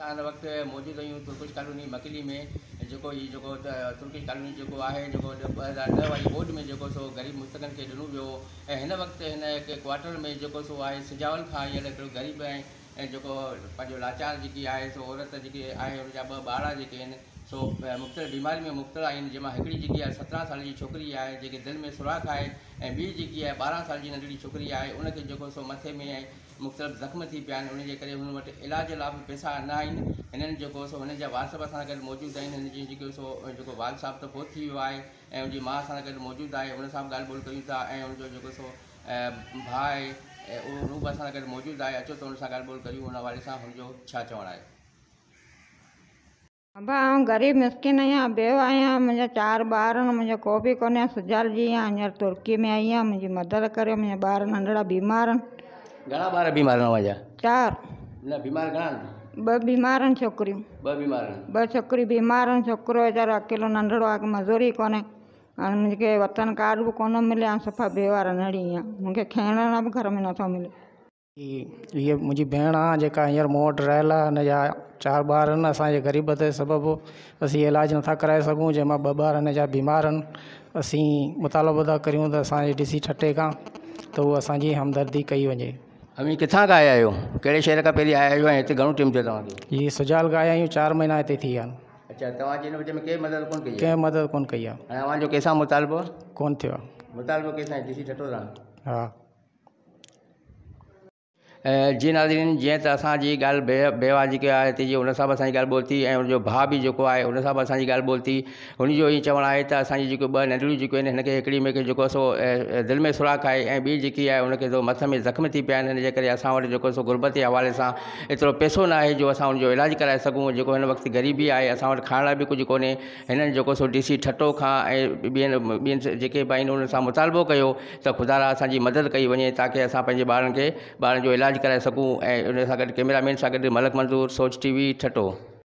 اسان هن وقت موجود آهيون ترڪش ڪالوني مڪلي ۾ جيڪو هي جيڪو ترڪش ڪالوني جيڪو آهي جيڪو 2010 واري ٻوڏ ۾ جيڪو سو غريب مستقن کي ڏنو ويو هو ۽ هن وقت هن هڪ ڪوارٽر ۾ جيڪو سو آهي سجاول کان آيل هڪڙو غريب ۽ جيڪو پنهنجو لاچار جيڪي آهي سو عورت جيڪي آهي ان جا ٻه ٻارڙا جيڪي آهن سو مختلف بيماري ۾ مبتلا آهن جنهن مان هڪڙي جيڪي آهي 17 سال جي ڇوڪري آهي جيڪي دل ۾ سوراخ آهي ۽ ٻي جيڪي آهي 12 سال جي ننڍڙي ڇوڪري آهي ان کي جيڪو سو مٿي ۾ مختلف زخم ٿي پيا آهن ان جي ڪري هنن وٽ علاج لاء به پئسا نه آهن. هنن جيڪو سو هنن جا وارث به اسان سان گڏ موجود آهن. هن جي جيڪو سو جيڪو والد صاحب ته فوت ٿي ويو آهي ۽ ان جي ماء اسان سان گڏ موجود آهي ان سان به ڳالهه ٻولهه ڪريون ٿا ۽ ان جو جيڪو سو ڀاء آهي اهو به اسان سان گڏ موجود آهي اچو ته ان سان ڳالهه ٻولهه ڪريون ان حوالي سان هن جو ڇا چوڻ آهي. ابا آئون غريب مسڪين آهيان بيوه آهيان منهنجا چار ٻار آهن منهنجو ڪو به ڪونهي سجال جي آهيان هينئر ترڪي ۾ آئي آهيان منهنجي مدد ڪريو منهنجا ٻار ننڍڙا بيمار آهن. گهڻا ٻار بيمار آهن اوهان جا؟ چار. نه بيمار گهڻا آهن؟ ٻه بيمار آهن ڇوڪريون. ٻه بيمار آهن. ٻه ڇوڪريون بيمار آهن ڇوڪرو ويچارو اڪيلو ننڍڙو آهي مزوري ڪونهي هاڻي منهنجي وطن ڪارڊ به ڪونه مليو آهي صفا بيوه رنڙي آهيان مونکي کائڻ لاءِ به گهر ۾ نٿو ملي. هيء منهنجي ڀيڻ آهي جيڪا هينئر مون وٽ رهيل آهي هن جا چار ٻار آهن اسان جي غريبت جي سبب اسين علاج نٿا ڪرائي سگهون جنهن مان ٻه ٻار هن جا بيمار آهن اسين مطالبو ٿا ڪريون ته اسان جي ڊي سي ٺٽي کان ته اهو اسان جي همدردي ڪئي وڃي. اوهين ڪٿان کان آيا آهيو؟ ڪهڙي شهر کان پهرين آيا آهيو ۽ هتي گهڻو ٽيم ٿيو توهان کي؟ هي سجال کان آيا آهيون چار مهينا هتي ٿي ويا آهن. اڇا توهان جي هن وچ ۾ ڪنهن مدد ڪونه ڪئي آهي؟ ڪنهن مدد ڪونه ڪئي آهي. هاڻي اوهان جو ڪنهن سان مطالبو؟ ڪونه ٿيو آهي. مطالبو ڪنهن سان آهي ڊي سي ٺٽو سان؟ ها. جي ناظرين جيئن ته اسان جي ڳالهه بي بيواهه جيڪي آهي هتي جي ان سان به اسان جي ڳالهه ٻولهه ٿي ۽ ان جو ڀاء به جيڪو آهي ان سان به اسان جي ڳالهه ٻولهه ٿي هن جو ائين چوڻ آهي ته اسان جي جيڪي ٻه ننڍڙيون جيڪي آهن هن کي هڪڙي ۾ جيڪو آهي سو دل ۾ سوراخ آهي ۽ ٻي جيڪي آهي ان کي سو مٿي ۾ زخم ٿي پيا آهن ان جي ڪري اسان وٽ جيڪو سو غربت جي حوالي سان ايترو پئسو نه آهي جو اسان ان جو علاج ڪرائي سگهون جيڪو هن وقت غريبي آهي اسان وٽ کائڻ لاء به ڪجهه ڪونهي هنن جيڪو سو ڊي سي ٺٽو کان ۽ ٻين ٻين جيڪي به آهن انهن سان مطالبو ڪيو ته خدا را اسان جي مدد ڪئي وڃي تاڪه اسان پنهنجي ٻارن کي ٻارن جو علاج ڪرائي سگهون ۽ ان سان گڏ ڪئميرا مين سان گڏ ملڪ منظور سوچ ٽي وي ٺٽو.